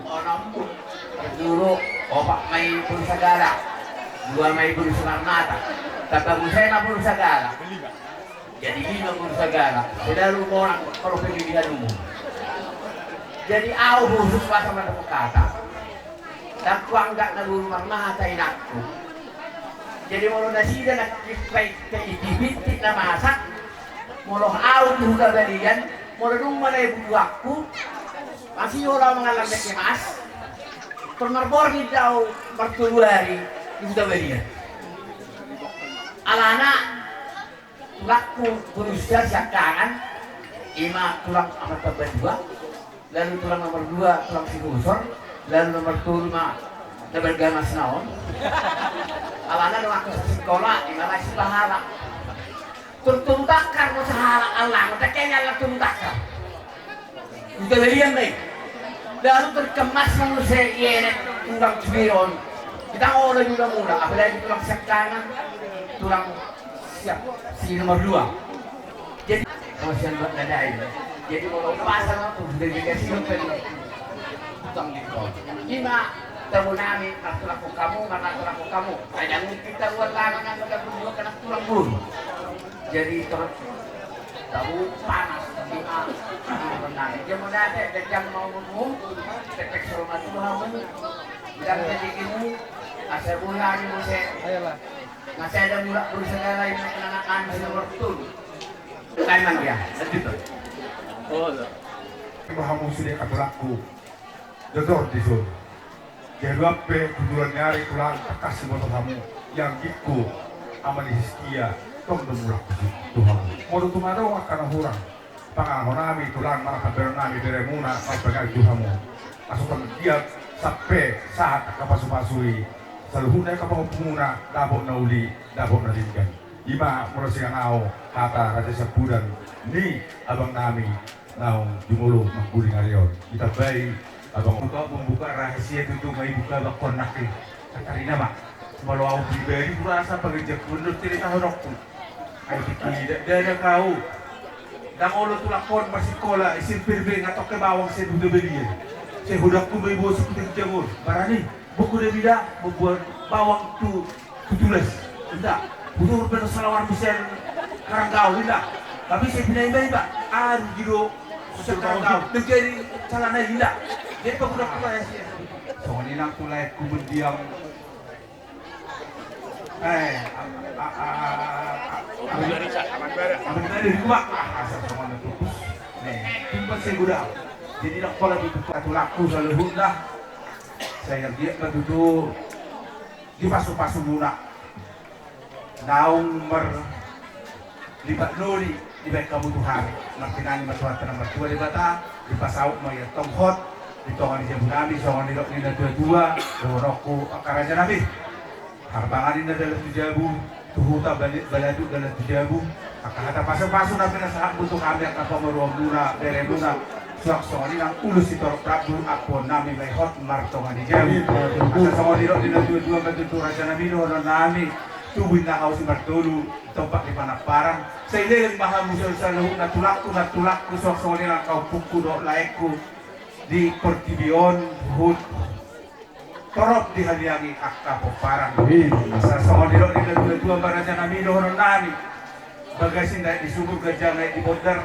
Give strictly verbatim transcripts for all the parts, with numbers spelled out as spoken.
Onom, parjolo, opat ma i boru Sagala, dua ma i boru Simarmata, tamba muse ma boru Sagala. Jadi lima boru Sagala, selalu monang molo pemilihan umum. Jadi au khusus masa mandok hata. Ndang huanggap na boru Marmata inangku. Jadi molo nasida nangkin baen tu bintik na masa, molo au di Huta Balian, molo dung manae butuanku, masihol au mangallang nangkin mas. Tor marborngin do au martolu ari di Huta Balian. Alana tulangku boru Siangkangan, ima tulang amanta Badua, lalu tulang nomor dua tulang Sihusor, lalu nomor tolu ma na balga masna on. Alana do aku sasikola, ima lae sipahala. Turturu tangkar do sahalak Allah, maka kena Allah turturu tangkar. Udah berian baik. Lalu terkemas manusia iene tulang sendiri on. Kita ngolai mula-mula, apalagi tulang siap kanan, tulang siap si nomor dua. Jadi, kalau siap buat nadai. Jadi, kalau pasang aku sudah dikasih sampai tukang di kau. Ima, tahu nami, aku laku kamu, mana aku laku kamu. Ada mungkin tahu lama nang udah berbuat kena tulang bulu. Jadi, terus tahu panas, ima, ima nami. Dia mau nate, dia jam mau ngomong, tepek selamat Tuhan. Bilang jadi ibu, asal bulan, ibu saya. Ayolah. Masih ada mula berusaha lain, anak-anak kami sudah bertemu. Kaimang dia, lanjut. Oh, iya. Iba hamu sude katulangku. Dodor di son. Jadi ampe tutulan ni ari tulang, tangkas diboto hamu. Yang gikku, Ama ni Hiskia, tong do mulak tu hamu. Molo tung adong angka na hurang, panganon nami tulang, manang pambahenon nami beremuna, marpanganon tu hamu. Asa tong giat, sampe sahat angka pasu-pasu i. Saluhutna angka pangompumuna, dapot na uli, dapot na denggan. Ima molo sian ahu hata raja siampudan ni abang nami naung jumolo mangguling ari on. Ditambai abang. Buka, membuka rahasia tutu, nga dibuka abangkon nangkin. Katarina ma. Molo ahu pribadi hurasa pangejak gundul ceritahononku. Ai tingki dakdanak ahu. Ndang olo tulangkon marsikola, S M P be nga tongke bawang sai buta balian. Sai hodangku ma iboan si Puti Ginjang on. Barani, buku da bida, membuat bawang tu Tutulas, inda. Butuh bersalawar bisa karanggau, inda. Tapi saya pindah, inda, inda. Ah, rugi do. Susah karanggau. Menjadi calana, inda. Jadi, pemuda pula ya, sih. Songon i nang tulang ku mendiang. Eh, a, a, a, a, a, Amat Bara. Amat Bara di rumah. Ah, asal songon itu. Nih, tumpas saya gudang. Jadi, nak pola di buka tulangku selalu hundah. Saya lihat betul. Dipasu-pasu muna naung marlipat noli dibaen hamu tu hami. Martinangi ma Tuhanta na martua Debata, dipasaut ma ia tong hot di tonga ni jabu nami, songon nidok ni na tua-tua dohononku angka raja nami. Harbangan ninna dalan tu jabu, tu huta bali-, balatuk dalan tu jabu. Angka hata pasu-pasu na pinasahatmu tu hami angka pamoruonmuna, beremuna, suang songon i nang ulos sitorop rambu ampuon nami ma i hot martonga ni jabu. Asa songon nidok ni na tua-tua ma tutu raja nami dohonon nami, tubu inna hau simartolu, tompak ni panamparan. Sai leleng ma hamu saluhutna tulangku, nantulangku, suang songon i nang angka ompungku dohot laengku di portibi on, huhut torop dihaliangi angka pomparan. Amin. Asa songon nidok ni na tua-tua ma raja nami dohonon nami. Bagasan na di sumur, ganjang na di bondar.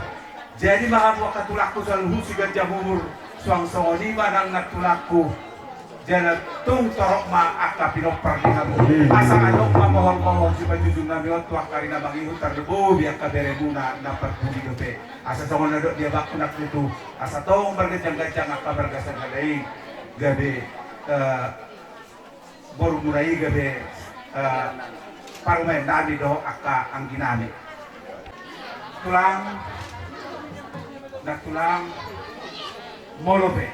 Jadi ma hamu angka tulangku saluhut siganjang umur. Suang songon i ma nang nantulangku. Jala tung torop ma angka pinompar di hamu. Amin. Asa adong ma mohon-mohon simanjujung nami on tu angka ari na mangihut, tarlumobi angka beremuna na parpudi dope. Asa songon na dok di abangku nang tutu. Asa tong marganjang-ganjang angka marga sahali i. Gabe, eh, borumuna i gabe, eh, parumaen nami dohot angka anggi nami. Tulang, nang tulang, molo pe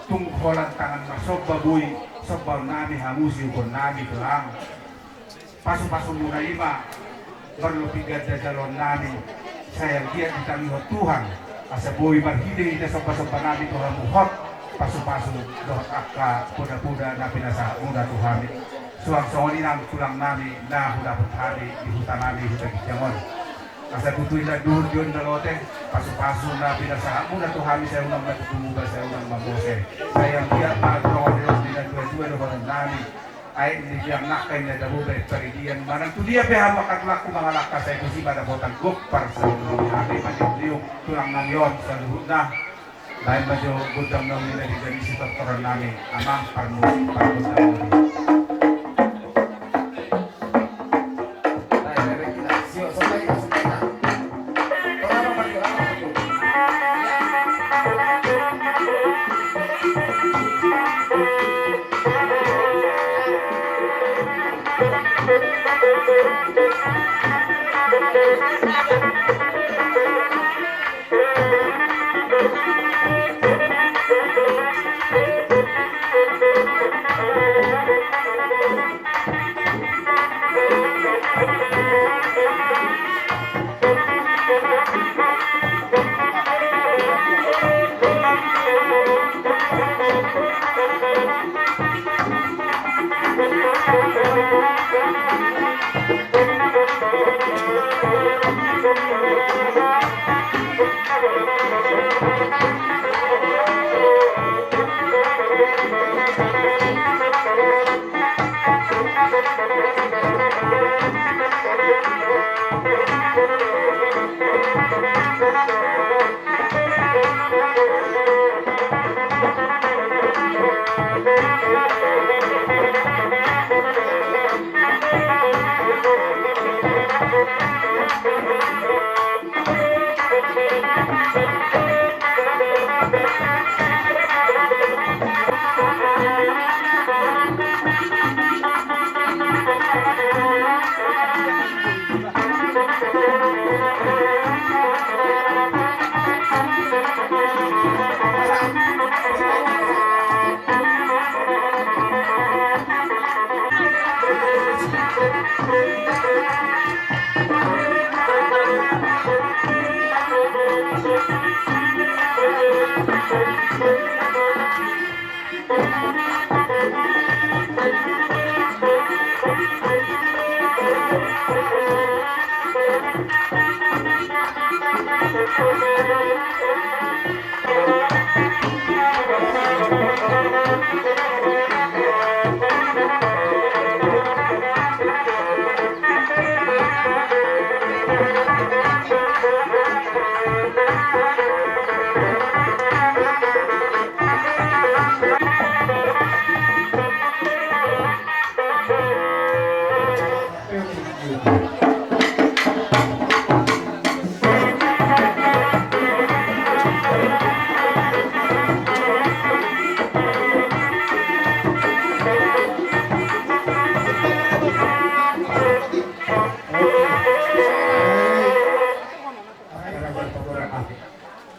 tung holan tangan marsomba boi sombaon nami hamu siukon nami tulang. Pasu-pasumuna i ma marlopi ganda jaloon nami, sai anggiat ditangihon Tuhan, asa boi marhite-hite somba-somba nami tu hamu hot pasu-pasu dohot angka poda-poda na pinasahatmuna tu hami. Suang songon i nang tulang nami na hudapot hami di huta nami Huta Ginjang on. Asa tutu inna duhut di on na lote, pasu-pasu na pinasahatmuna tu hami sai unang ma tutu muba, sai unang ma mose. Sai anggiat ma tongon di on di na tua-tua dohonon nami. Aek ni biang nangka inna tabo baen paridian, manang tu dia pe hamu angka tulangku mangalangka, sai tusi ma dapotan gok parsaulian. Hami manjunjung tulang nami on saluhutna. Baen ma jo gondang na uli na di gari sitortoran nami, amang parmusik pargondang nami.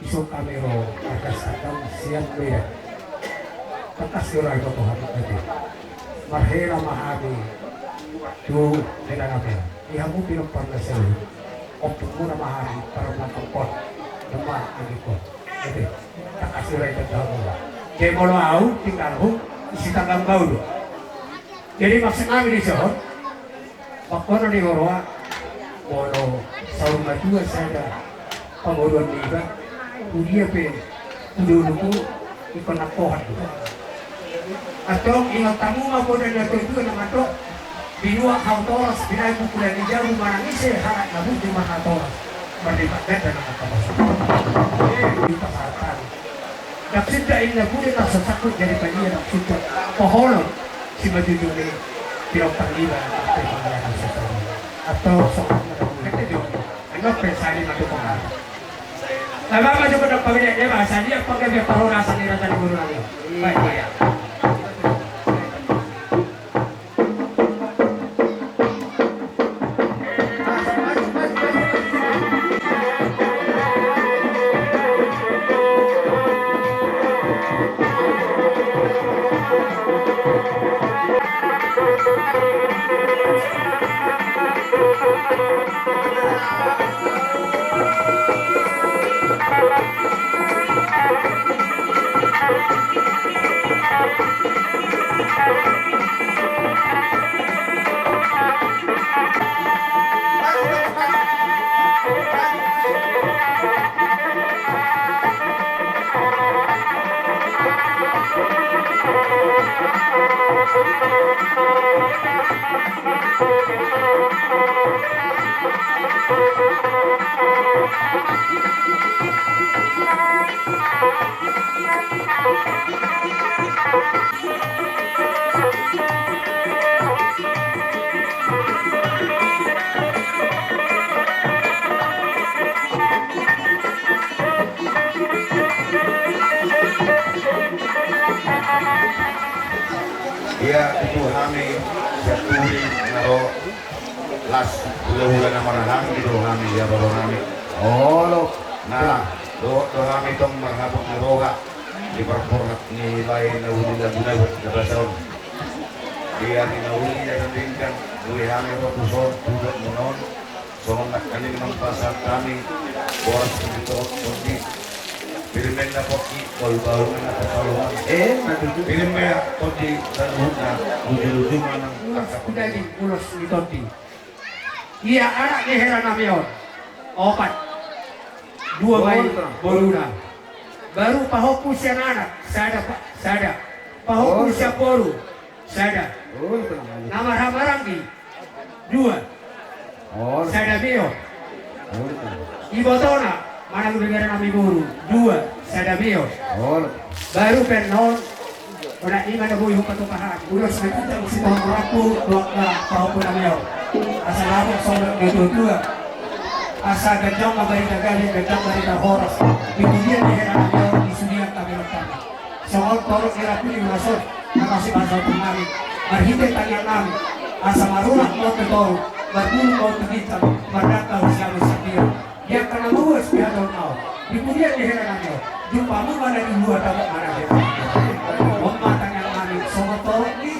Ison hami ro markas tandang sian Medan. Tangkas do ra iboto hami ate. Marhela ma hami tu Medan ate. Di hamu pinompar na saluhut. Ompung muna ma hami paramangkon. Nama angkon. Ate. Tangkas do ra iboto hamu. Jadi molo au tinggalhu isi tanggang bau do. Jadi maksud hami di son. Pangkono ni huroha, molo saur matua sada pamoruon niba, tu dia pe tu dolok ingkon nangkohon do. Antong ingot hamu ma poda ni natuatua na mandok, binuat hau toras, binahen pukulan ni jabu, manang ise halak na bujur marhatoras, marlipat ganda na mangkapasu. Di pasahat hami. Ndang sinda inna pudi na so sangkut jadi padia, ndang sinda pohonon. Simanjujung ni pinompar niba, pe pangalaman sesama. Atau so, kete jo. Enggak pe sali madu pengaruh. Lama maju ke depan dia, dia bahasa dia pakai dia parorasa ni rasa di guru lagi. Baik, iya. Ia tutu hami sian Turi na ro, las hulahula na marhahaanggi do hami, ia baru hami. Olo, na dohot do hami tong marhabot ni roha di parporhat ni lae na uli lagu na buat na basa on. Di ari na uli na denggan, uli hami ro tuson, tuson munon. Songon nangkaning mampasahat hami boras ni tondi. Pir ma na pongki, balu-balu ma na pongki. Eh, na tutu. Pir ma pongki, dan hutna, ujung-ujung ma nang. Ulos ni tondi, ulos ni tondi. Ia anak ni hera nami on opat. Dua ma i boruna. Baru pahompu sian anak, sada, sada. Pahompu sian boru, sada. Na marhahamaranggi, dua. Sada mio. Ibotona manang bebere nami boru, dua, sada mio. Baru pe annon, unang i ma na boi hupatupa hami. Ulos na ginjang sitonggoranku, tu angka pahompu nami on. Asa labok songon na tuatua. Asa ganjang ma barita gabe, ganjang barita horas. Di pudian ni hera nami on, di sude angka belontana. Songon torop ni rambu ni ulos on, na masipasaut tu hami, marhite tangiang nami, asa marulak ma on tu toru, marbulung ma on tu ginjang, mardangka ma on sian on. Di angka na maruas di hata on, di pudian ni hera nami on, jumpa muna di luat, dapot ma na di on. On ma tangiang nami, songon torop ni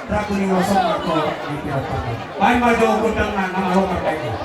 rambu ni ulos on, martorop di pihak kami. Baen ma jo gondang na, na malo marbaen.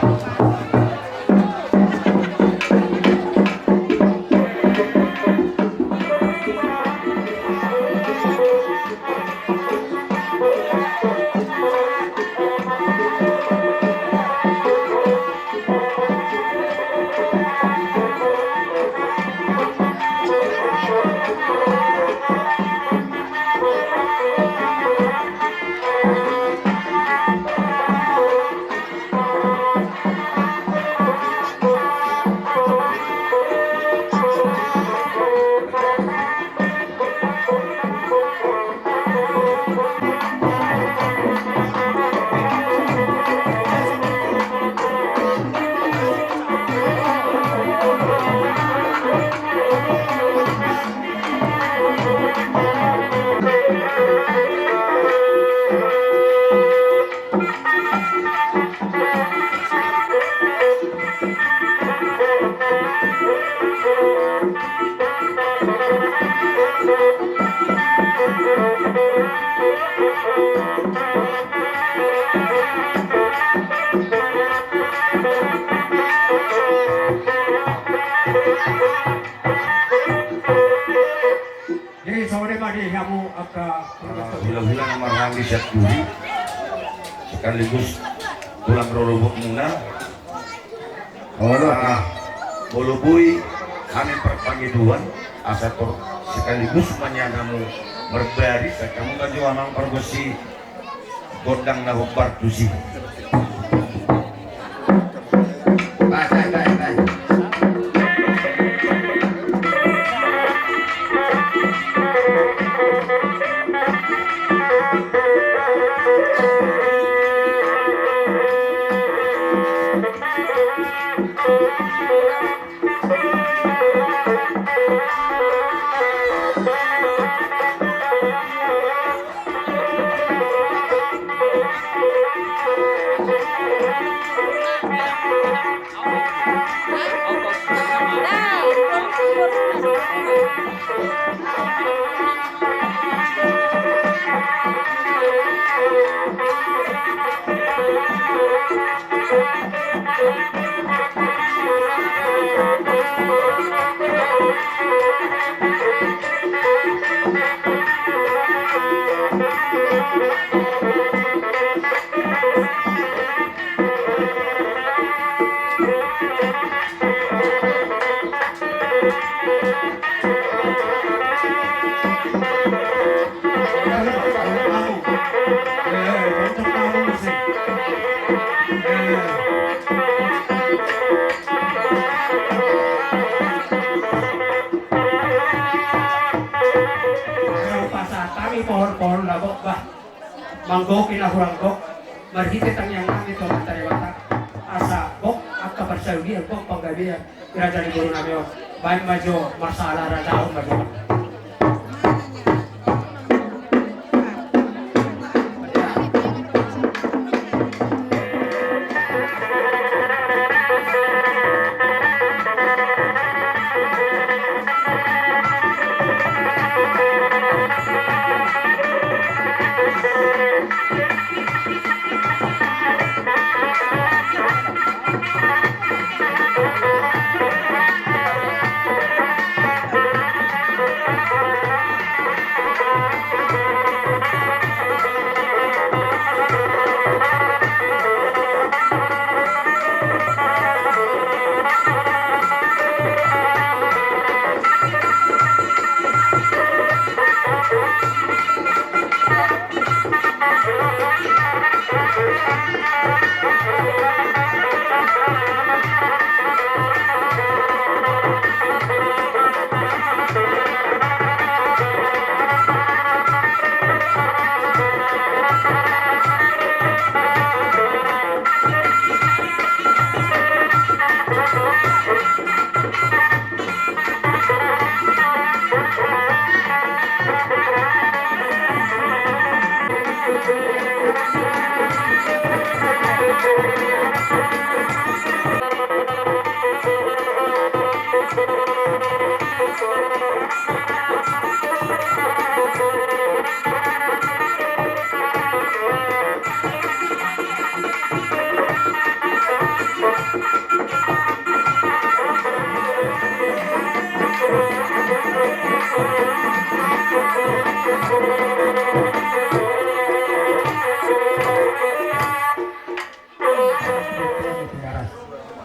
Jadi songon i ma di hamu angka hula-hula na marhaha di sian duri, sekaligus tulang rorobot muna. Olo, ah, molo boi hami parpangidoan, asa tor sekaligus ma nian hamu marbaris, asa hamu ma jo amang pargonsi gondang na hombar tusi. Baik, baik, baik, baik. Pasahat hami pohon-pohon na gok, bah. Manggohi na hurang gok, marhite tangiang nami tu Amanta Debata, asa gok angka parsaulian, gok panggabean di raja ni boru nami on. Baen ma jo marsala raja on ma jo.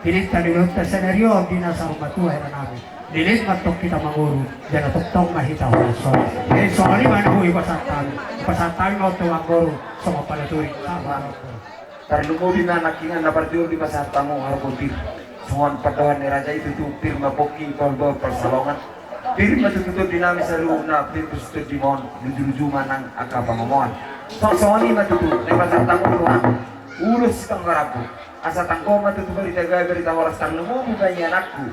Pinta ni ulaonta sadari on di na saur matua, hera nami. Leleng ma tongtong hita mangoru, jala tongtong ma hita horas-horas. Eh, songon i ma na boi pasahat hami. Pasahat hami ma on tu amangboru, songon panuturi. Tarlumobi ma nangkiningan na parjolo dipasahat hamu, harompir. Songon pandohan ni raja i tutu, pir ma pongki, bahulbahul pansalongan. Pir ma tutu tondi nami saluhutna, pir ma tutu tondi on, luju-luju ma nang angka pangomoan. Songon i ma tutu na dipasahat hamu tu ahu, ulos sipangarambu. Asa tangko ma tutu barita gabe, barita horas, tarlumobi ma i anakku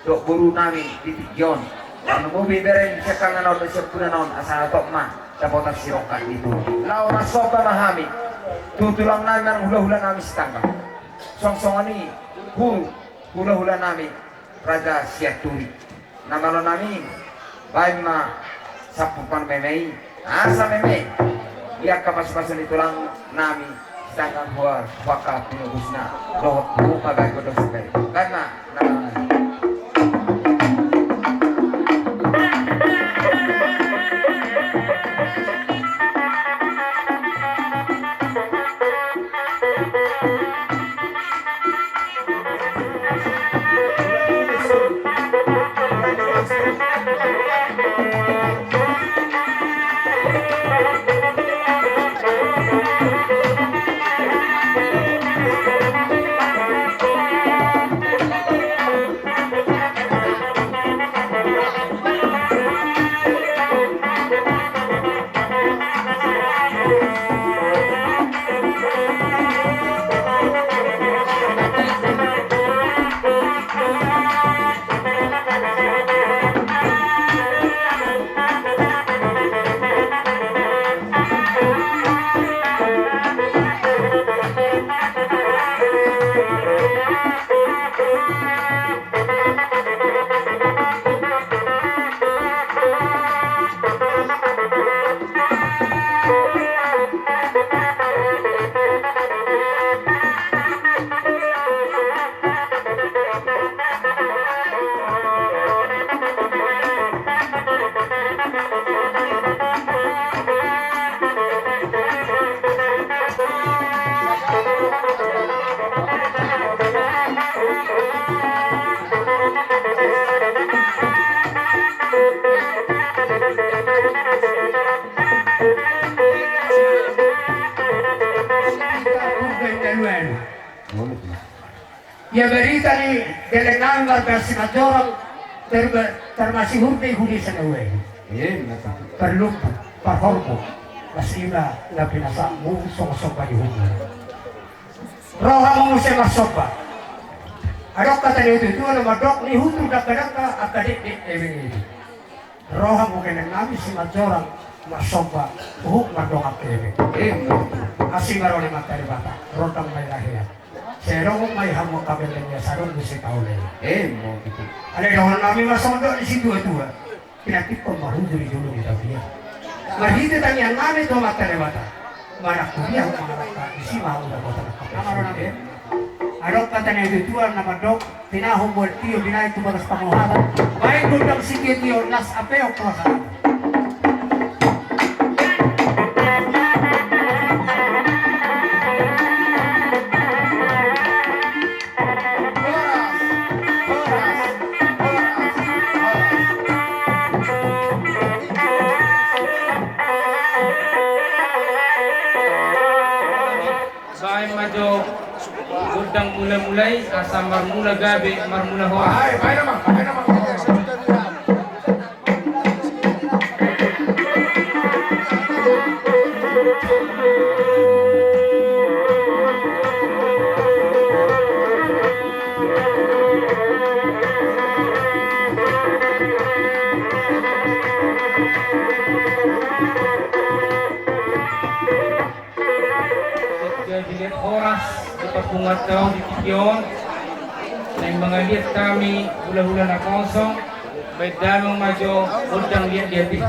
dohot boru nami di tingki on. Tarlumobi bere ni siangkangan on, siampunan on, asa hatop ma dapotan sirongkap ni tulang. Laho marsomba ma hami tu tulang nami manang hula-hula nami Sitanggang. Songon i tu hula-hula nami Raja Sianturi. Na malo nami, baen ma sampur parmeme i, asa meme i angka pasu-pasu ni tulang nami Sitanggang, huhut angka pinobusna dohot huhut ma baen godang sipere. Baen ma, na malo nami. Ia barita ni deleng nami marga Simanjorang, terba-, termasuk hurbe hudi sana ue. Parlumbu, parhorbo, las ima na pinasahatmu songon somba ni hurbe. Ro hamu muse marsomba. Adong hata ni natuatua na mandok, ni hutu dangkadangka angka dekdek ebeng i. Ro hamu deleng nami Simanjorang marsomba, huhut mardongan kebek. Asi ma ro ni Amanta Debata, rondang ma i lahean. Sai adong ma i hamu angka benteng ia sadong muse taule. Alai dohonon nami ma songon dok ni situatua. Pinantikhon ma hujur di jolo ni tapian. Marhite tangiang nami tu Amanta Debata. Manang huria mangalangka, disi ma hamu dapotan angka pasupasu. Adong hata ni natuatua na mandok, pinahon buat tio binahen tu bagas pangohatan. Baen gondang sitio-tio, las apeon kuasa. Baen ma jo gondang mula-mula i, asa marmula gabe, marmula horas. Jadi liat horas di parpunguanta on di tingki on. Naeng mangaliat hami hula-hula na kosong. Baen damang ma jo gondang liat-liat i.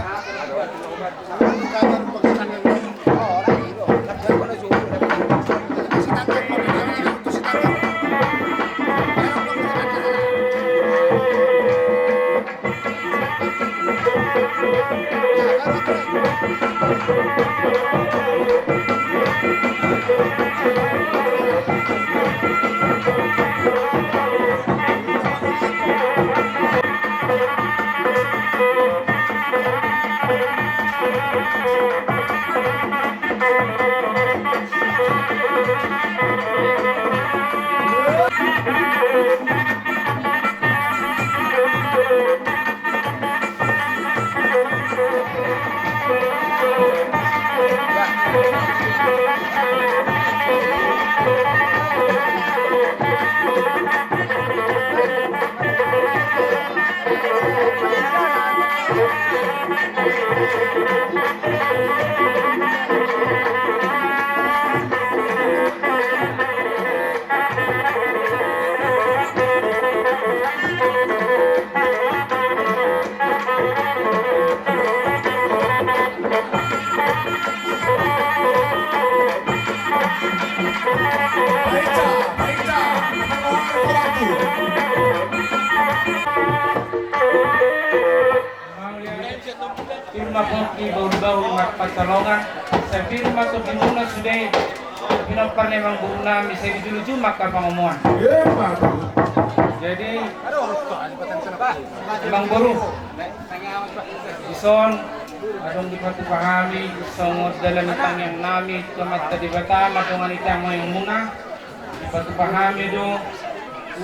Pir ma pongki bahulbahul marpansalongan, sai pir ma tondimuna sude pinompar ni amangborunami, sai dijujur ma angka pangomoan. Jadi amangboru, dison adong dipatupa hami songon dalan ni tangiangnami tu Amanta Debata ma dongan ni tangiangmuna. Dipatupa hami do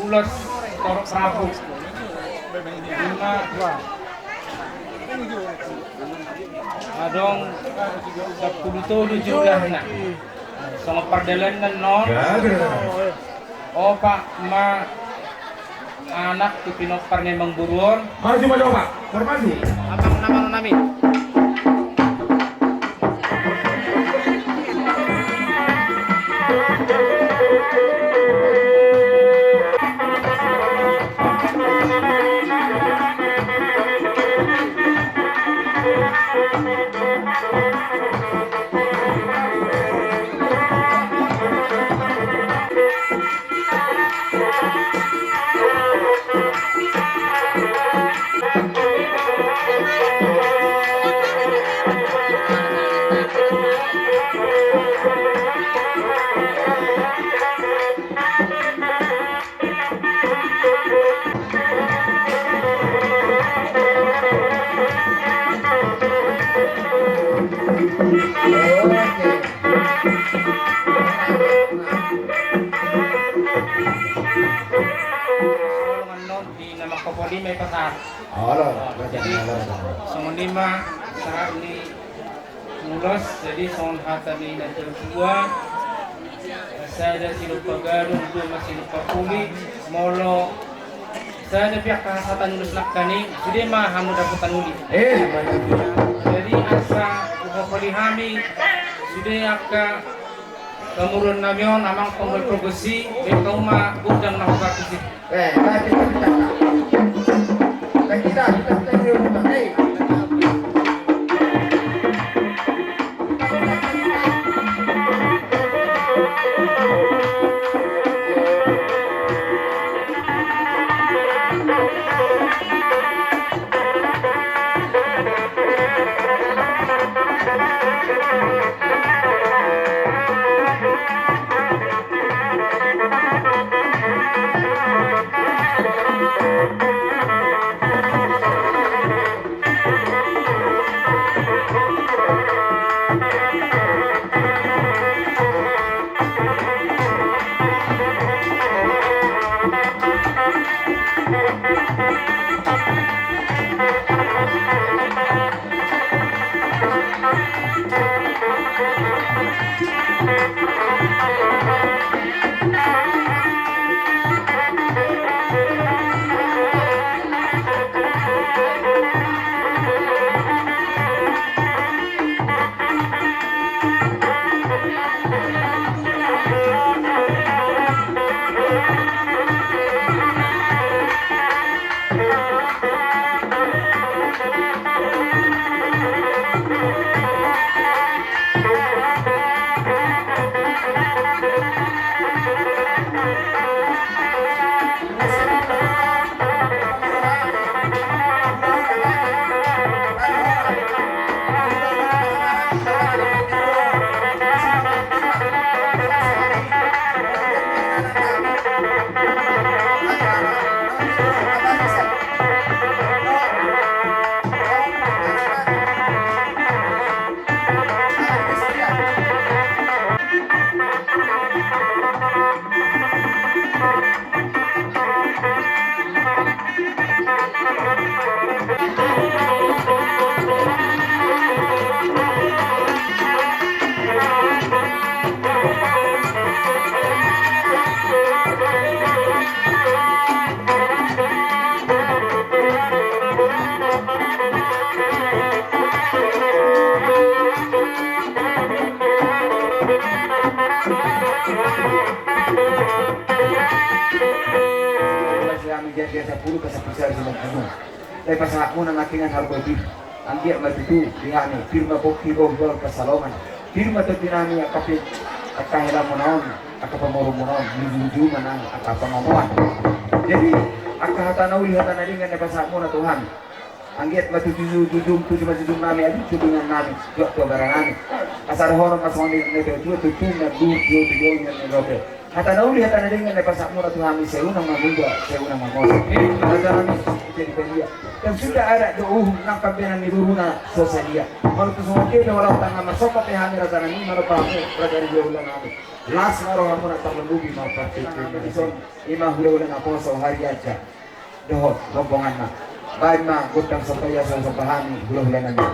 ulos torop rambu. Ima adong sampulu tolu jumlahna. Songon pardalanna on, opat ma anak tu pinompar ni amangboru on. Maju, maju, Pak. Maju. Amang na manonami. Di na mangkopoli ma i pasahat. Jadi songon i ma sahat ni ulos, jadi songon hata ni natuatua, sada silompa gadong, dua ma silompa puli, molo sada pe angka hasahatan ulos nangkin i, sude ma hamu dapotan uli. Jadi asa hupopoli hami sude angka pamoruonnami on, amang panggual provinsi, baen hamu ma gondang na hupatusi. Dia sapulu, pasampulu sada, sumangkumu. Lae pasahat muna nangkiningan harga pir. Anggiat ma tutu di hami pir ma pongki, bohi bahul pansalongan. Pir ma tondi nami angka pe, angka helamuna on, angka pamoruonmuna on, jujur ma nang angka pangomoan. Jadi angka hata na uli hata na denggan na pasahat muna tu hami. Anggiat ma tutu jujur, tusi ma jujur nami, adi jujur nami, jujur tu abara nami. Asa dohonon ma songon i na tua-tua, tutu na du, tua-tua na dope. Hata na uli hata na denggan na pasahat muna tu hami, sai unang mamuba, sai unang mamose. Raja nami, jadi badia. Dan sudah ada do uhum nang pambahenan ni boruna so sadia. Molo tung songon dia do, molo tangkas marsomba pe hami raja nami, molo pahamu raja ni hulahula nami. Las ma rohamuna, tarlumobi ma partingkian i ma hulahula naposo harianja dohot rombonganna. Baen ma gondang somba i asa somba hami hulahula nami.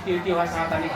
Iti, iti, hasahatan i.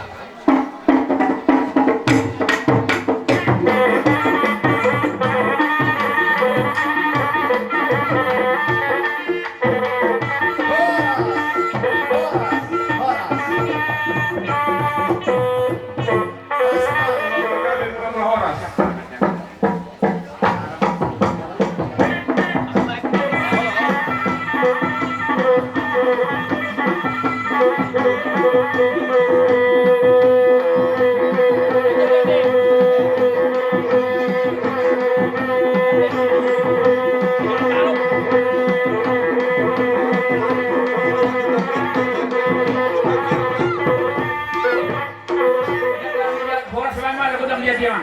Horas ma, godang dia, dia.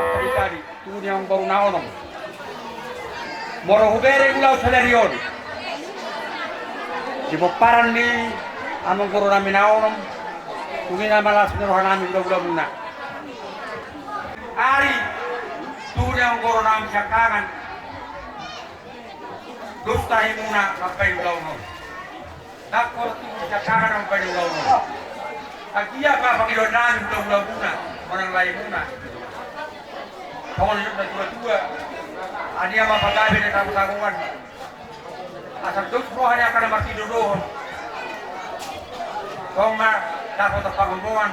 Tadi, tadi, tu ni amang boru na onom. Molo hubere ulaon sadari on di pomparan ni amang boru nami na onom, tung i na malas ni roha nami hulahulamuna. Ari, tu ni amang boru nami siangkangan, dos tahimuna mambahen ulaon on. Ndang pola tubu siangkangan mambahen ulaon on. Anggiat ma pangidoan nami hulahulamuna manang lahimuna. Songon nidok na tuatua: Ania ma pagabe na tabo-taboan, asa dos roha ni angka na marsidodohon. Tong ma dapotan pangomoan,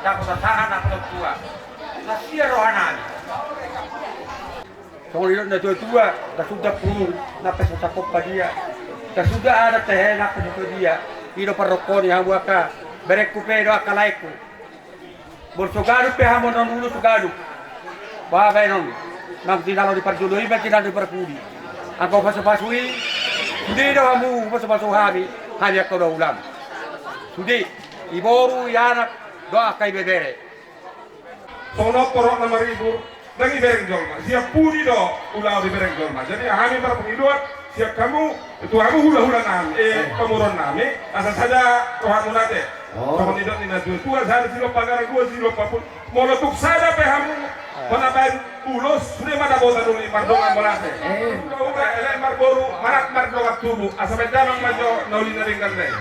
dapotan sahat, dapotan tua. Las ia roha nami. Songon nidok na tuatua: Ndang suda pungu na pe so sangkop padia, ndang suda adat hehe na pe so tudia. I do parrohahon ni hamu angka berengku pe dohot angka laengku. Molo so ganup pe hamu on, ulos so ganup, bahen on, nang tinalo ni parjolo i ma tinalo ni parpudi. Angka pasu-pasu i, sude do hamu pasu-pasu hami, hami angka daulamu. Sude, i boru, i anak dohot angka ibebere. Songon on porok na maribur, ndang dibereng jolma. Sian pudi do ulaon dibereng jolma. Jadi hami marpangidoan sian hamu, tu hamu hulahula nami, eh, pamoruon nami, asa sada rohamuna ate. Songon nidok ni na tuatua, sada silompa galang, dua silompa pul. Molo tung sada pe hamu, hona baen ulos, sude ma dapotan uli, mardongan mauliate. Uga, uga, elek marboru, manat mardongan tubu, asa baen damang ma jo na uli na denggan i.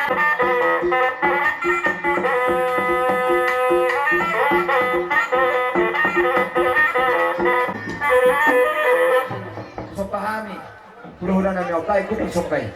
Somba hami. Hulahula nami on, baen hupung somba i.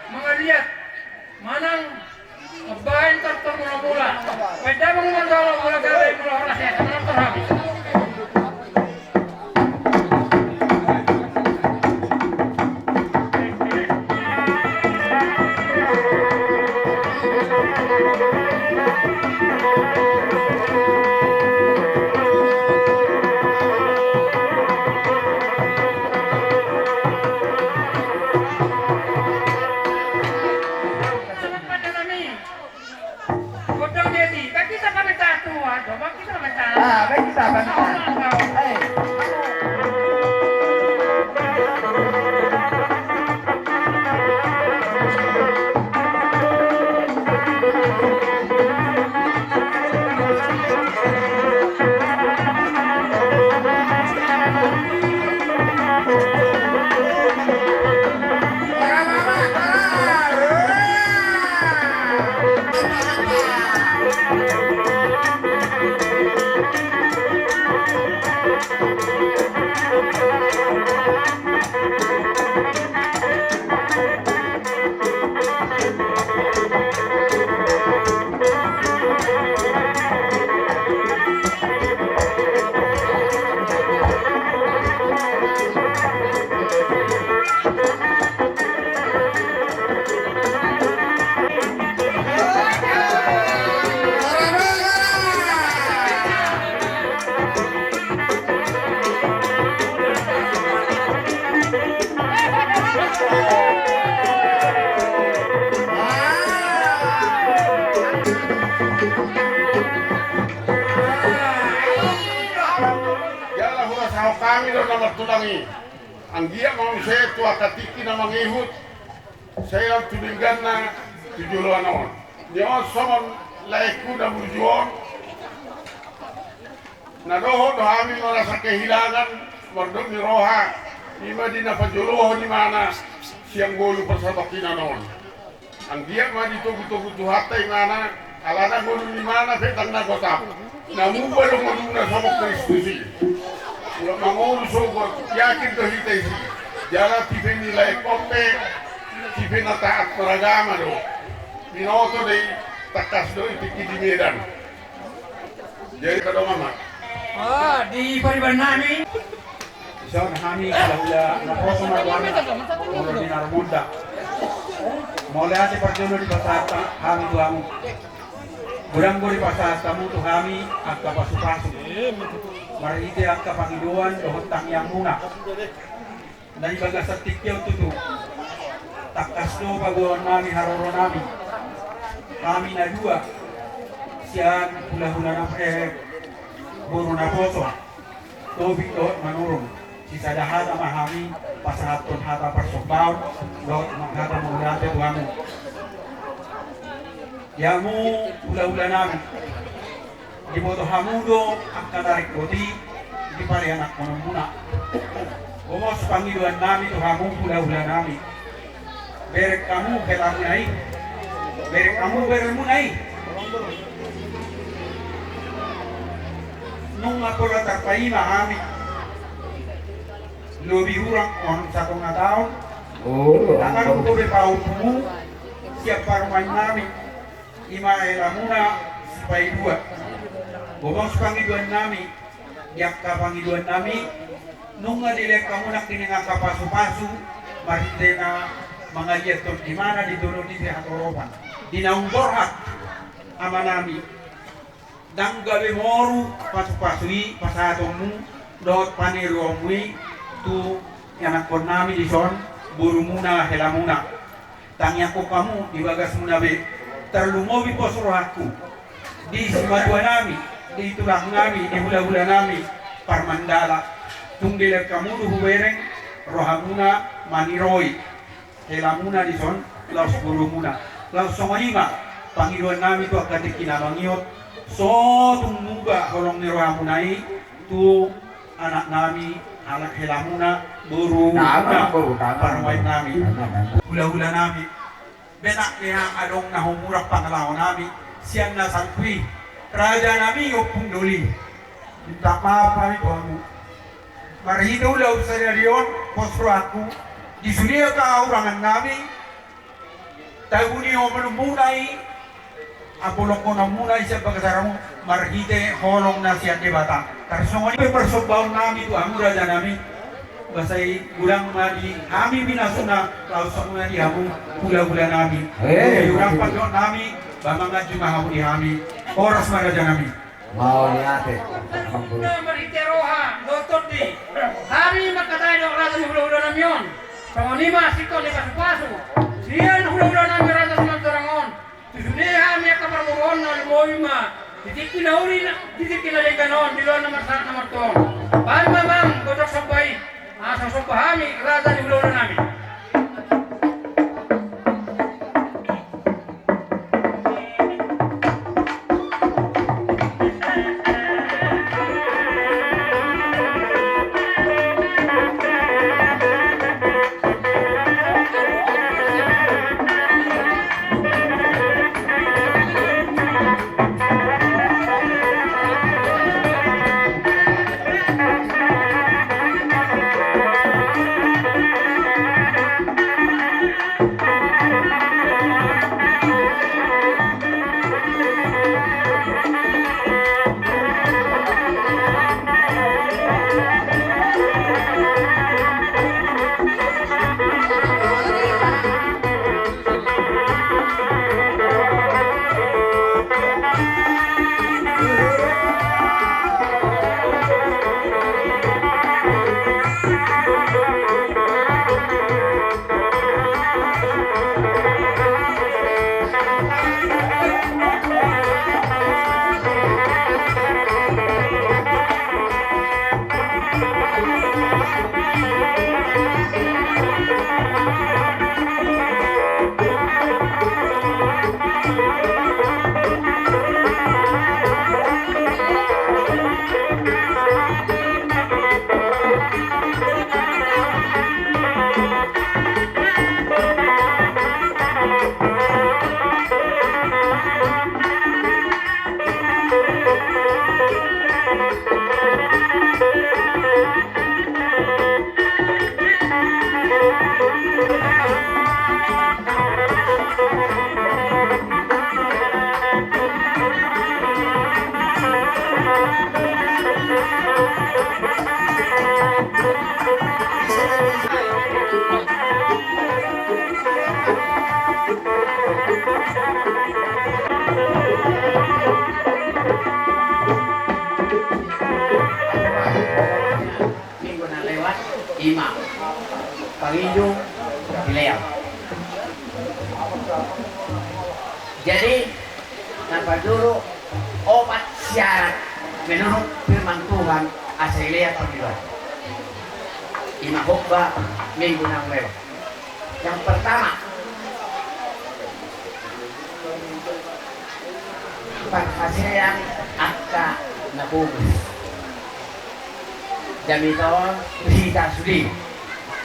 Mangaliat manang mambaen tortor mula-mula. Baen damang mandolo mula gabe mula horas ya, tortor hami. Godang jadi, bagi kita kami tatua, coba kita kami tatua. Ah, bagi kita kami tatua. Eh. Jala hurasahon hami do na martulang i. Anggiat ma muse tu angka tingki na mangihut. Sai on tu dengganna tu joloan on. Dia on songon laengku na burju on. Na dohot do hami merasa kehilangan mardot ni roha. Ima di na pajolohon imana sian ngolu parsatongkinan on. Anggiat ma ditogu-togu Tuhanta imana. Alana ngolu ni imana pe tang na gotap. Na muba do ngoluna songon Kristus i. Ula mangolu sogot, yakin do hita i si. Jala tipe ni laengkon pe, tipe na taat maragama do. Binoto do i, tangkas do i tingki di Medan. Jadi kadongan ma. Ah, di pariban nami. Dison hami hulahula naposo ma tu hami, molo di na ro monda. Mauliate parjolo dipasahat hami tu hamu. Godang do dipasahat hamu tu hami angka pasu-pasu. Marhite angka pangidoan dohot tangiangmuna. Na di bagasan tingki on tutu. Tangkas do paboaon nami haroro nami. Hami na dua. Sian hulahula na, eh, boru naposo. Tobing dohot Manurung. Sisada hata ma hami pasahathon hata parsombaon dohot hata mauliate tu hamu. Di hamu hulahula nami, diboto hamu do angka na ringkot i di parianakkononmuna. Gomos pangidoan nami tu hamu hulahula nami. Bereng hamu helamuna i. Bereng hamu beremuna i. Nunga pola tarpaima hami. Lobi hurang on satonga taon. Oh, ndang adong dope pahompum sian parumaen nami. Ima helamuna Sipaidua. Gomos pangidoan nami, di angka pangidoan nami, nunga dilehon hamu nangkin angka pasupasu, marhite na mangaliathon imana di dolok ni sihatoropan. Di naung borhat ama nami, ndang gabe moru pasupasu i pasahatonmu dohot paniruonmu i tu ianakkon nami dison, borumuna helamuna. Tangiangkon hamu di bagasmuna be, tarlumobi pos rohangku di simatua nami, di tulang nami, di hulahula nami Parmandala. Tung dilehon hamu do hubereng rohamuna maniroi helamuna dison laos borumuna. Laos songon i ma pangidoan nami tu angka tingki na mangihut, so tung muba holong ni rohamuna i tu anak nami, anak helamuna, borumuna, parumaen nami, hulahula nami. Betak ni hang adong na humurang pangalaho nami sian na salpu i, raja nami, ompung doli. Minta maaf hami tu hamu. Marhite ulaon sadari on, pos rohangku, di sude angka hurangan nami, tabu ni omonmuna i, apolongkononmuna i sian bagas armu, marhite holong na sian Debata. Tarsongon i pe parsombaon nami tu hamu raja nami. Ba sai godang ma di hami pinasuna, laos songon i ma di hamu hulahula nami. Eh, di hurang pandohan nami, ba manganju ma hamu di hami. Horas ma raja nami. Mauliate. Marhite roha dohot tondi, hami mangkatai dohot raja ni hulahula nami on. Songon i ma singkop ni pasupasu sian hulahula nami raja Simanjorang on. Tu sude hami angka parboruon na lumobi ma di tingki na uli, di tingki na denggan on, di loan na marsahat na martua on. Baen ma amang gotong somba i, asa somba hami raja ni hulahula nami. Minggu na lewat, ima pangido dilean. Jadi, na parjolo opat syarat menurut firman Tuhan asa dilean pangidoan. Ima khotbah minggu na lewat. Yang pertama, Parhasean angka na bogus. Jamita on hita sude.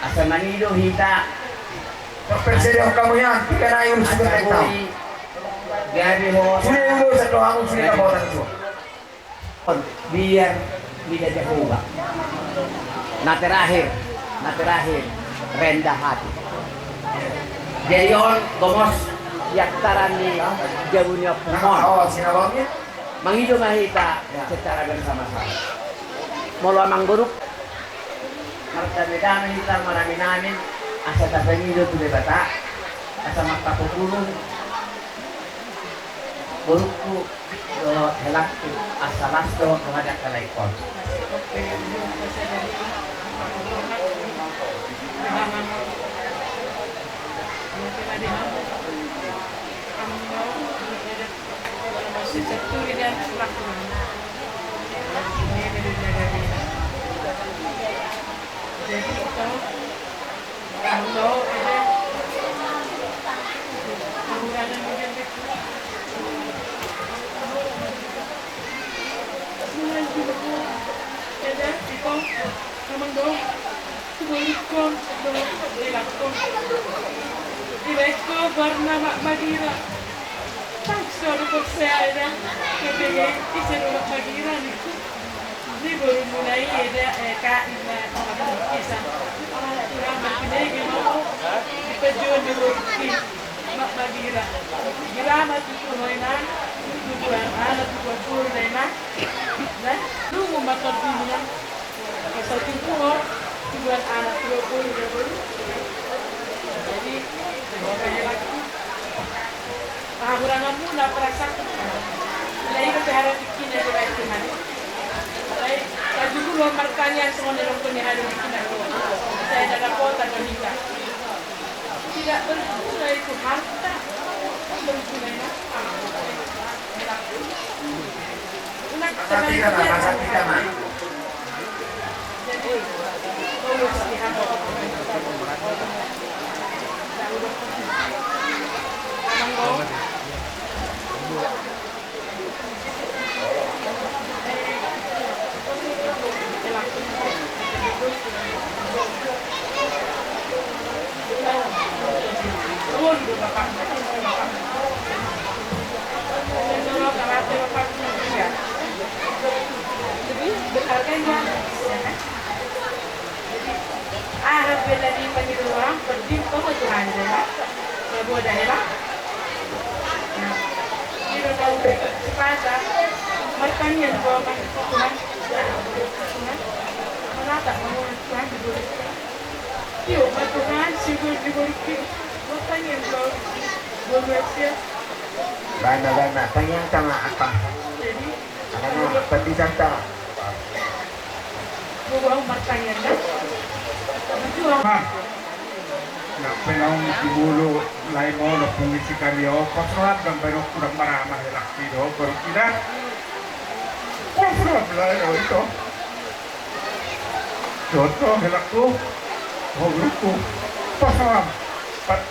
Asa mangido hita. Persedia kamu ya, tiga naik urus sudah kita. Gabe ho. Sudah urus satu aku sudah kabotan tu. Biar mida Jahowa. Na terakhir, na terakhir, rendah hati. Jadi on gomos iaktaran ni jabu ni ompung on. Oh, sinabangnya. Mangido ma hita secara bersama-sama. Molo amang boru, mardame-dame hita marame-name, asa tapangido tu Debata, asa martapuk ulung. Borungku dohot helangku, asa las do roha ni angka lae on. Jadi, Ibaen ho goar na mak magira. Tangso do porsea eda. Kepege ise do mak magira ningku. Ni borumuna i eda, eh, ka inna mak magira. Ala Tuhan marpinege ma ho. Dipajual di borungki mak magira. Gira ma tutu ho inang. Tubuan anak tubuan boru da inang. Nah, dungu ma tordingan. Asa tumpu ho, tubuan anak, tubuan boru, tubuan boru. Jadi, pahuranganmuna perasaan. Alai pe harapi kina di rai Tuhan. Alai, tajuku lo martaniang songon na didok ni hadu di kina. Saya dada kota do hita. Tidak berguna itu harta. Berguna itu apa? Tidak. Aha pe na dipangido roham, penting toho Tuhan, ya. Prabowo da hela. Nah, ido tahu sipata martaniang roha ma Tuhan. Tuhan. Menatap menurut Tuhan di bawah. Iyo, ma Tuhan, simbol di bawah. Martaniang roha. Bawah sia. Bana, bana, tangiang tama apa? Jadi, Alana, pati santa. Bobo au martangiang da. Berjuang. Nah, na pe naung di bulu, lae molo pungisi kami o, pos roham dang baen on hudang marama helak i do, baru tidak. Pos roham lae o ito. Joto helakku. Ho, borungku. Pos roham.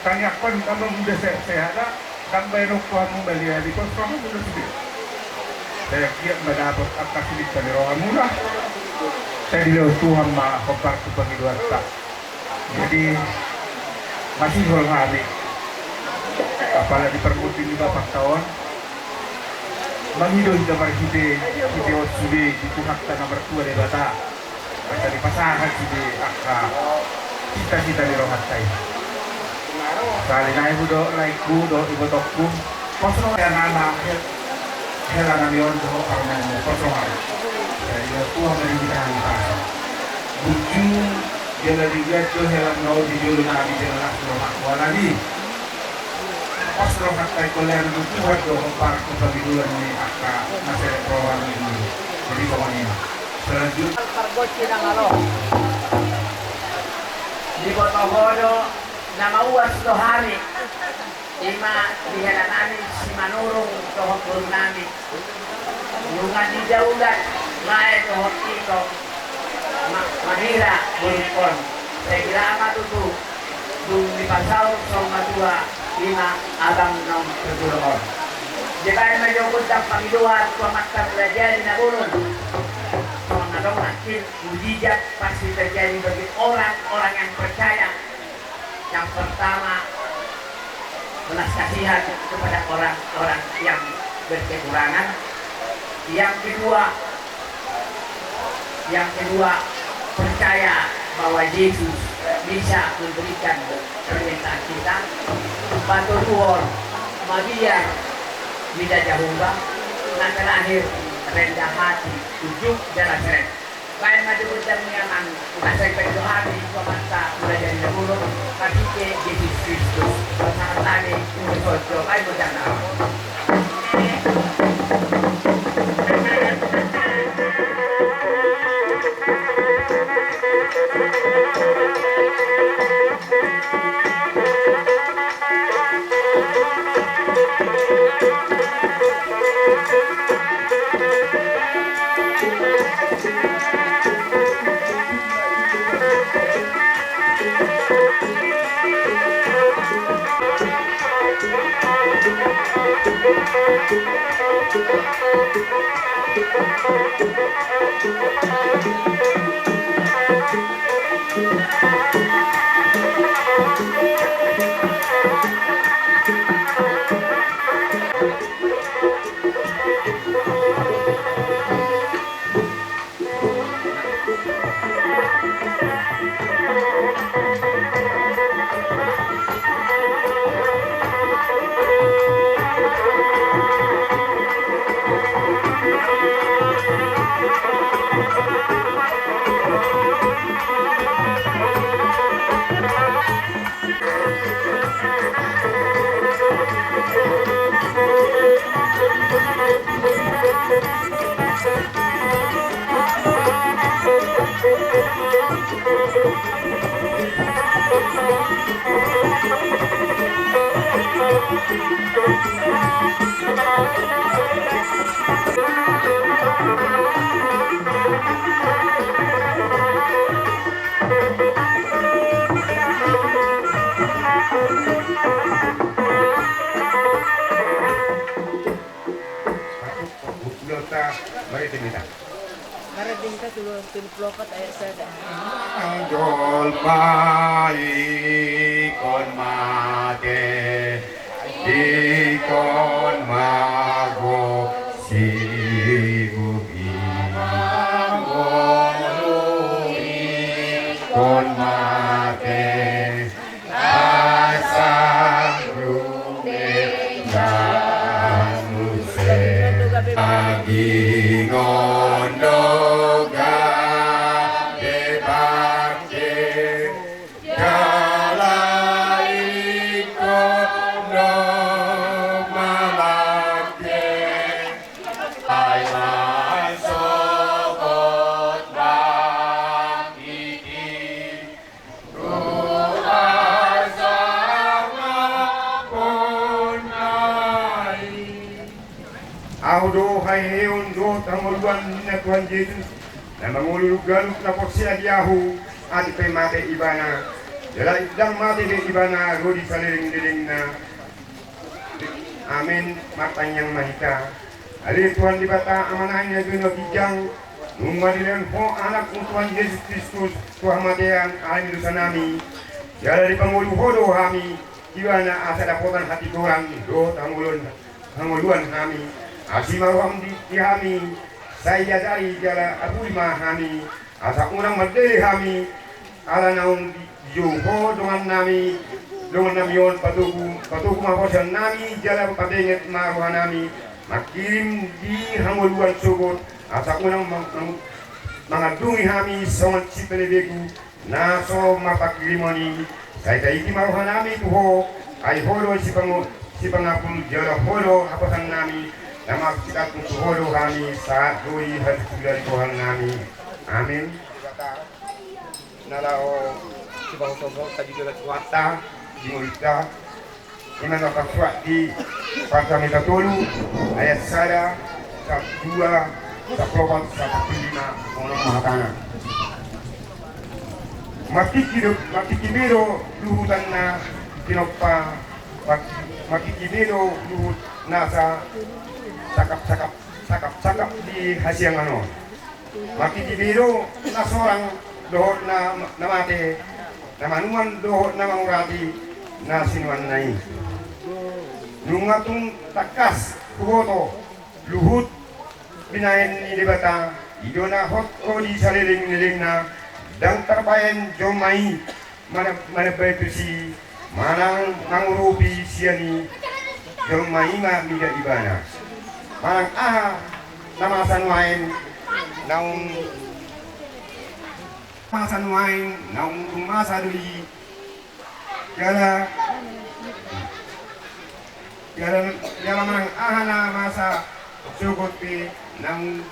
Tangiangkon, kamu muda sehat-sehat da. Dang baen on hamu balian i, pos rohamuna sude. Sai anggiat ma dapot angka silinta ni rohamuna. Sai dilehon Tuhan ma hombar tu pangidoanta. Jadi, masihol hami. Apala di parmutin ni bapakta on. Mangido hita marhite, hite on sude di Tuhanta na martua Debata. Asa dipasahat sude angka cita-cita ni rohanta i. Sahali nai hu do, laengku dohot ibotongku. Pos roha, hela nami on dohot parumaenmu, pos roha. Jadi, Tuhan ma di hita hami pasa. Burju, jala digat do helamuna on di jolo nami, jala las rohangku alani. Pos rohanta i, holan Tuhan do hombar tu pangidoan ni angka na serep roha ni. Jadi, songon i ma. Selanjutna. Diboto ho do na mauas do hami. I ma di hela nami Simanurung dohot boru nami. Nunga didaulat lae dohot ito. Ma-, magira borungkon. Sai gira ma tutu. Dung dipasaut saur matua, i ma abang naung parjolo on. Dibaen ma jo gondang pangidoan tu Amanta Mulajadi Na Bolon. Songon na dong nangkin, mujizat pasti terjadi bagi orang-orang yang percaya. Yang pertama, belas kasihan kepada orang-orang yang berkekurangan. Yang kedua, yang kedua, percaya bahwa Yesus bisa memberikan permintaan kita. Patoluhon, mabiar mida Jahowa. Nah, terakhir, rendah hati, ujung jalan seret. Baen ma jo gondang ni amang, asa dibaen jo hami tu Amanta Mulajadi Na Bolon, marhite Jesus Kristus. Pasahat hami, ulos on jo, baen gondang na. Marende hita. Marende hita tolu, tolu pulu opat ayat sada. Jolma ingkon mate, ingkon mago sibuk i, mangolu ingkon mate. Asa dung denggan muse, agingon do gabe bangke, jala ingkon do malangke, ai mansokot bangkit i. Ahu do haheheon dohot hangoluan, ninna Tuhan Jesus, na mangolu ganup na porsea di Ahu, atik pe mate ibana, jala ndang mate be ibana ro di saleleng-lelengna. Amen. Martangiang ma hita. Ale Tuhan Debata, Amanami na jolo na ginjang, nunga dilehon Ho Anakmu Tuhan Jesus Kristus tu hamatean alani dosanami, jala dipangolu Ho do hami, ibana asa dapotan hatigoran dohot hangoluan, hangoluan hami. Asi ma roham di, di hami, sai ajari jala apuli ma hami, asa unang mandele hami, ala naung dijou Ho dongannami, dongannami on, patogu, patogu ma porsea nami, jala pabenget ma rohanami, mangkirim di hangoluan sogot, asa unang mang-, mang-, mangandungi hami songon sipelebegu, na so marpangkirimon i, sai taiti ma rohanami tu Ho, ai Ho do sipango-, sipangapul, jala Ho do haposannami, na marsigantung tu Ho do hami, sahat do i hasuhuton ni rohanami. Amen. Na laho sipahosohoson ta di dalan Tuhanta, di ngolunta, ima na tarsurat di Parsamuta tolu, ayat sada, sampulu dua, sampulu opat, sampulu lima, songon on ma hatana. Martingki do, martingki be do luhutanna tinompa, mar-, martingki be do luhut nasa sangkap-sangkap, sangkap-sangkap di hasiangan on. Marhite be do na sorang dohot na, na mate, na manuan dohot na mangurati na sinuanna i. Nunga tung tangkas huboto luhut binahen ni Debata, i do na hot ro di saleleng ni lelengna, ndang tarbahen jolma i mana-, manambai tusi manang mangurupi sian i, jolma i ma mida ibana. Manang aha na masa nuaeng naung, masa nuaeng naung dung masa do i. Jala, jala, jala manang aha na masa sogot pe naung,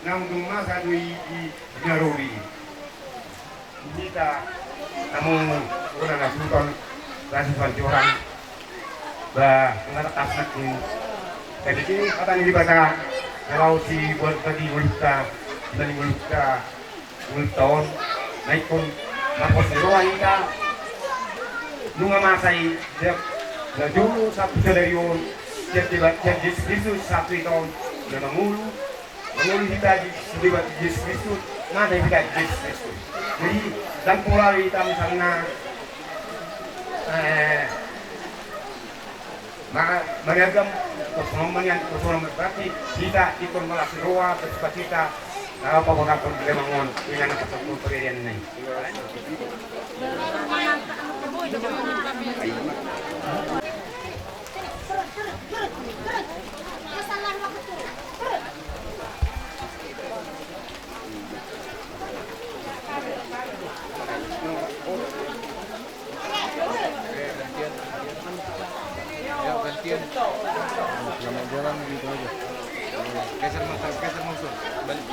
naung dung masa do i di, di na ro be i. Hita namu bona na suhut on, rasi panjoran ba nunga tangkas nangkin. Jadi hata ni Debata na laho siboan bagi ngolunta, bagi ngolunta, ngolunta on, na ingkon marpos ni roha hita. Nunga masa i, na jolo sahat tu sadari on, sian Debata, sian Jesus Kristus sahat tu hita on, na mangolu, mangolu hita di, di Debata Jesus Kristus, mate hita di Jesus Kristus. Jadi ndang pola hita misalna, eh, ma-, mangagam, terus ngomong nian, terus ngomong berarti hita ingkon marlas ni roha, bersukacita, laho paboahon di lemang on, dengan pasal pemberian ini. Ya, gantian. Selamat jalan gitu aja. Geser, Mas, geser, Mas. Balik.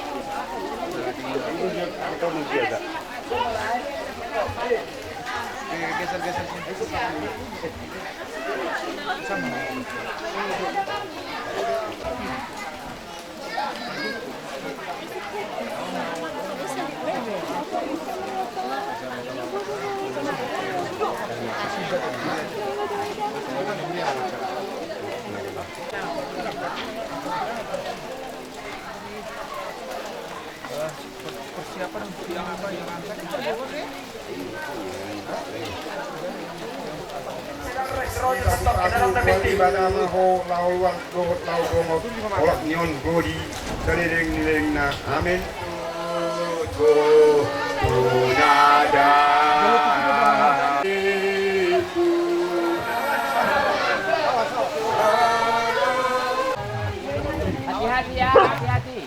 Nah, tinggal. Oke, geser, geser. Sama. Persiapan untuk yang apa, yang angkat? Debata ma ho laho luat dohot laho bongot, olat ni on ro di saleleng ni lelengna. Amen. Hati-hati ya, hati-hati.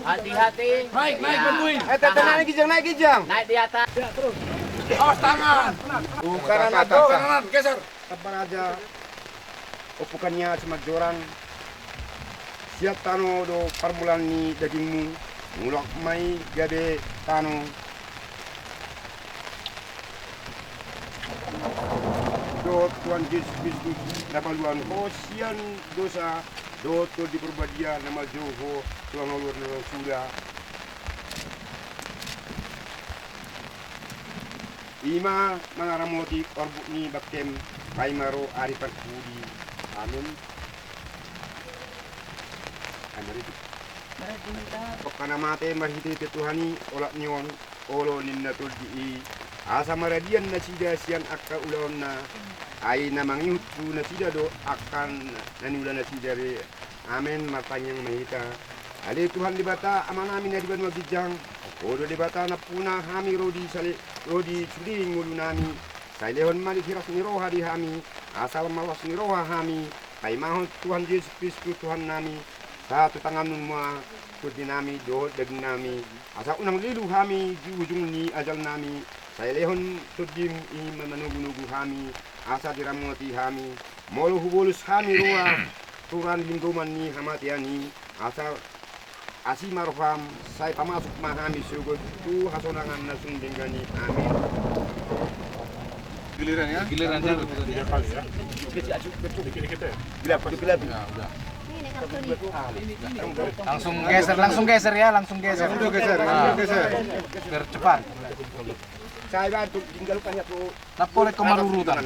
Hati-hati. Naik, naik, bantuin. Eh, tenang, naik, Kijang, naik, Kijang. Naik di atas. Awas tangan. Bukan anak, kanan, geser. Tampar aja. Opukan ia si Manjorang. Sian tano do parmulaan ni dagingmu, mulak ma i gabe tano. Dohot Tuhan Jesus Kristus na paluahon ho sian dosa, dohot Tondi Porbadia na manjou ho tu ulaon na suda. I ma mangaramoti orbuk ni bangkem, paima ro ari parpudi. Amen. Ai maridi. Maridi hita. Angka na mate marhitehite Tuhan i, olat ni on, olo ninna Tondi i, asa maradian nasida sian angka ulaonna, ai na mangihut tu nasida do angka na niula nasida be. Amen. Martangiang ma hita. Ale Tuhan Debata, Amanami na di banua ginjang, Ho do Debata nampuna hami ro di sale-, ro di sude ngolunami, sai lehon ma hiras ni roha di hami, asa lam marlas ni roha hami, paimahon Tuhan Jesus Kristus Tuhannami, sahat tu tanganmu ma tondinami dohot dagingnami, asa unang lilu hami di ujung ni ajalnami, sai lehon Tondim i ma manogunogu hami, asa diramoti hami, molo hubolus hami roha tu ran linggoman ni hamatean i, asa asi ma roham, sai pamasuk ma hami sogot tu hasonangan na sundenggan i. Amin. Giliran ya? Giliran ya. Dikit-dikit ya. Gelap, gelap. Ya, udah. Langsung geser, langsung geser ya, langsung geser. Langsung geser, langsung geser. Biar cepat. Saya bantu, tinggal banyak tuh. Nggak boleh kemarurutan.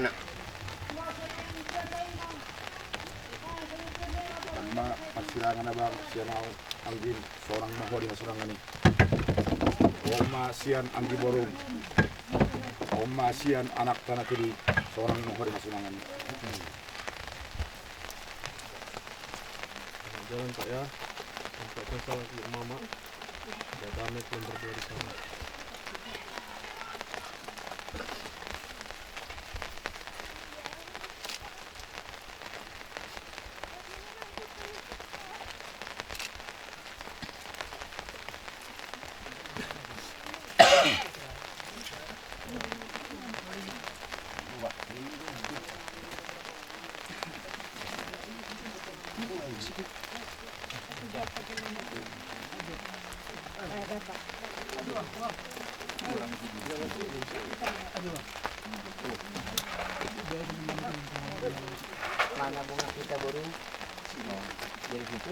Pertama, persilangan abang, sian au, anggim, sonang ma ho di hasurangani. Oma sian anggi boru. Oma sian anak tanah kiri, sonang ma ho di hasurangani. Jalan, Pak, ya. Sampai ke sana, ke mama. Ya, damai, belum berdua di sana. Mana bunga kita, boru? Dari situ.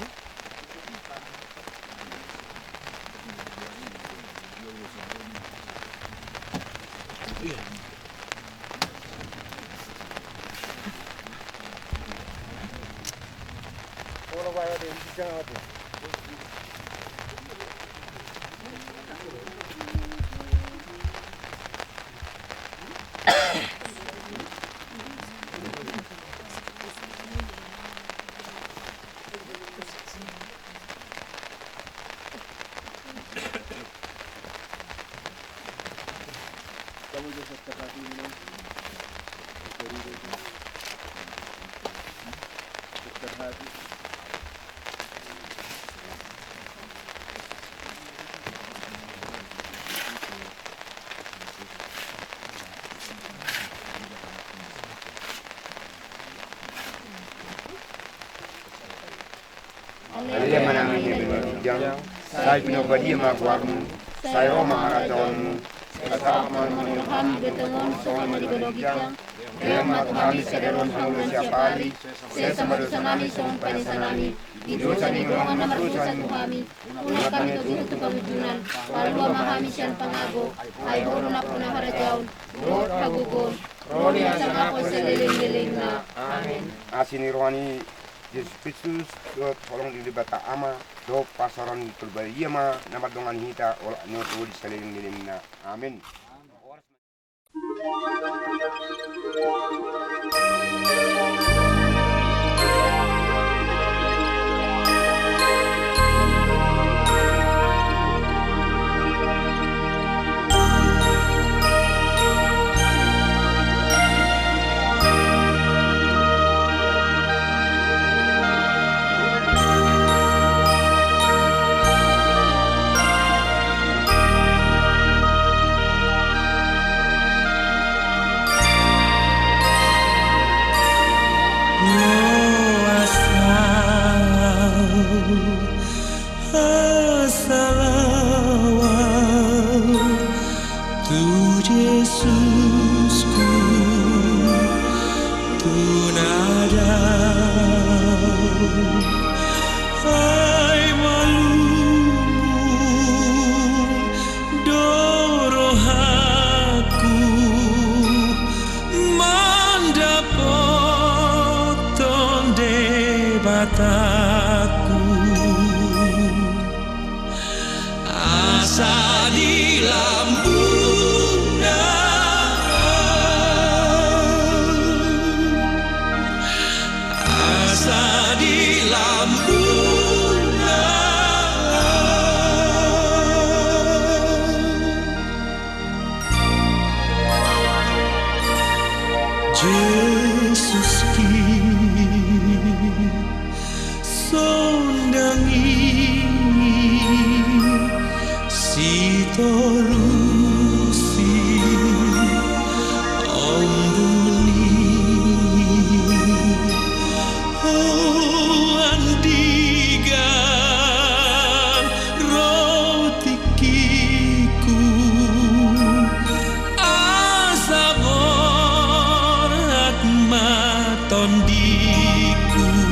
Ale ma nami na di banua ginjang, sai pinarbadia ma goarmu, sai ro ma harajaonmu, sai sahat ma lomo ni roham di banua tonga on songon na di banua ginjang. Bahen ma tu hami sadari on hangoluan siapari, sesa ma dosanami songon panesanami di dosa ni dongan na mardosa tu hami. Unang hami togihon tu pangunjunan, palua ma hami sian pangago, ai Ho do nampuna harajaon dohot hagogoon ro di hita saleleng ni lelengna. Amen. Asi ni roha ni Jesus Kristus dohot holong ni Debata Ama dohot parsaoran ni Tondi Balodia ma na mandongani hita olat ni Ho di saleleng ni lelengna. Amen. Salawat tu Jesusku, tu na dao ai malumbu do rohangku mandapothon Debataku. Asa di lambungna, asa di lambungna, Jesus ki. Sondangi sitorusi ombun i, ho andigan ro tingkiku, asa borhat ma tondiku.